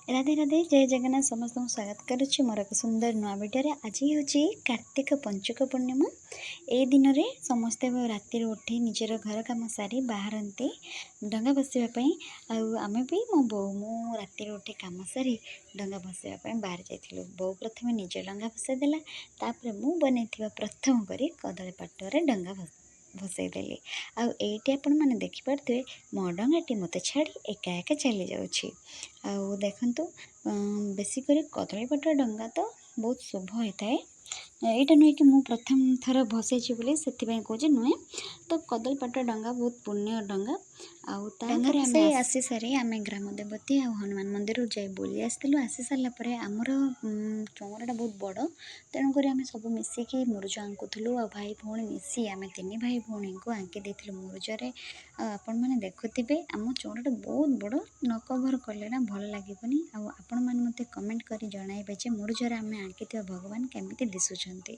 ରାଧେ ରାଧେ, ଜୟ ଜଗନ୍ନାଥ। ସମସ୍ତଙ୍କୁ ସ୍ୱାଗତ କରୁଛି ମୋର ଏକ ସୁନ୍ଦର ନୂଆ ଭିଡ଼ିଓରେ। ଆଜି ହେଉଛି କାର୍ତ୍ତିକ ପଞ୍ଚୁକ ପୂର୍ଣ୍ଣିମା। ଏଇ ଦିନରେ ସମସ୍ତେ ରାତିରୁ ଉଠି ନିଜର ଘର କାମ ସାରି ବାହାରନ୍ତି ଡଙ୍ଗା ଭସାଇବା ପାଇଁ। ଆଉ ଆମେ ବି, ମୋ ବୋଉ ମୁଁ ରାତିରୁ ଉଠି କାମ ସାରି ଡଙ୍ଗା ଭସାଇବା ପାଇଁ ବାହାରି ଯାଇଥିଲୁ। ବୋଉ ପ୍ରଥମେ ନିଜ ଡଙ୍ଗା ଭସାଇ ଦେଲା, ତାପରେ ମୁଁ ବନେଇଥିବା ପ୍ରଥମ କରି କଦଳୀ ପାଟୁଆରେ ଡଙ୍ଗା ଭସେଇ ଦେଲି। ଆଉ ଏଇଠି ଆପଣମାନେ ଦେଖିପାରୁଥିବେ, ମୋ ଡଙ୍ଗାଟି ମୋତେ ଛାଡ଼ି ଏକା ଏକା ଚାଲି ଯାଉଛି। ଆଉ ଦେଖନ୍ତୁ, ବେଶୀ କରି କଦଳୀ ପାଟୁଆ ଡଙ୍ଗା ତ ବହୁତ ଶୁଭ ହୋଇଥାଏ। ଏଇଟା ନୁହେଁ କି ମୁଁ ପ୍ରଥମ ଥର ଭସେଇଛି ବୋଲି ସେଥିପାଇଁ କହୁଛି, ନୁହେଁ ତ। କଦଳୀ ପାଟୁଆ ଡଙ୍ଗା ବହୁତ ପୁଣ୍ୟ ଡଙ୍ଗା। ଆଉ ଡଙ୍ଗା ତାପରେ ଆମେ ଭସାଇ ଆସି ସାରି ଆମେ ଗ୍ରାମ ଦେବତୀ ଆଉ ହନୁମାନ ମନ୍ଦିରରୁ ଯାଇ ବୁଲି ଆସିଥିଲୁ। ଆସି ସାରିଲା ପରେ ଆମର ଚଉଁରାଟା ବହୁତ ବଡ଼, ତେଣୁକରି ଆମେ ସବୁ ମିଶିକି ମୁରୁଜ ଆଙ୍କୁଥିଲୁ। ଆଉ ଭାଇ ଭଉଣୀ ମିଶି ଆମେ ତିନି ଭାଇ ଭଉଣୀଙ୍କୁ ଆଙ୍କି ଦେଇଥିଲୁ ମୁରୁଜରେ। ଆଉ ଆପଣମାନେ ଦେଖୁଥିବେ, ଆମ ଚଉଁରାଟା ବହୁତ ବଡ଼, ନ କଭର୍ କଲେ ନା ଭଲ ଲାଗିବନି। ଆଉ ଆପଣମାନେ ମୋତେ କମେଣ୍ଟ କରି ଜଣାଇବେ ଯେ ମୁରୁଜରେ ଆମେ ଆଙ୍କିଥିବା ଭଗବାନ କେମିତି ଦିଶୁଛନ୍ତି।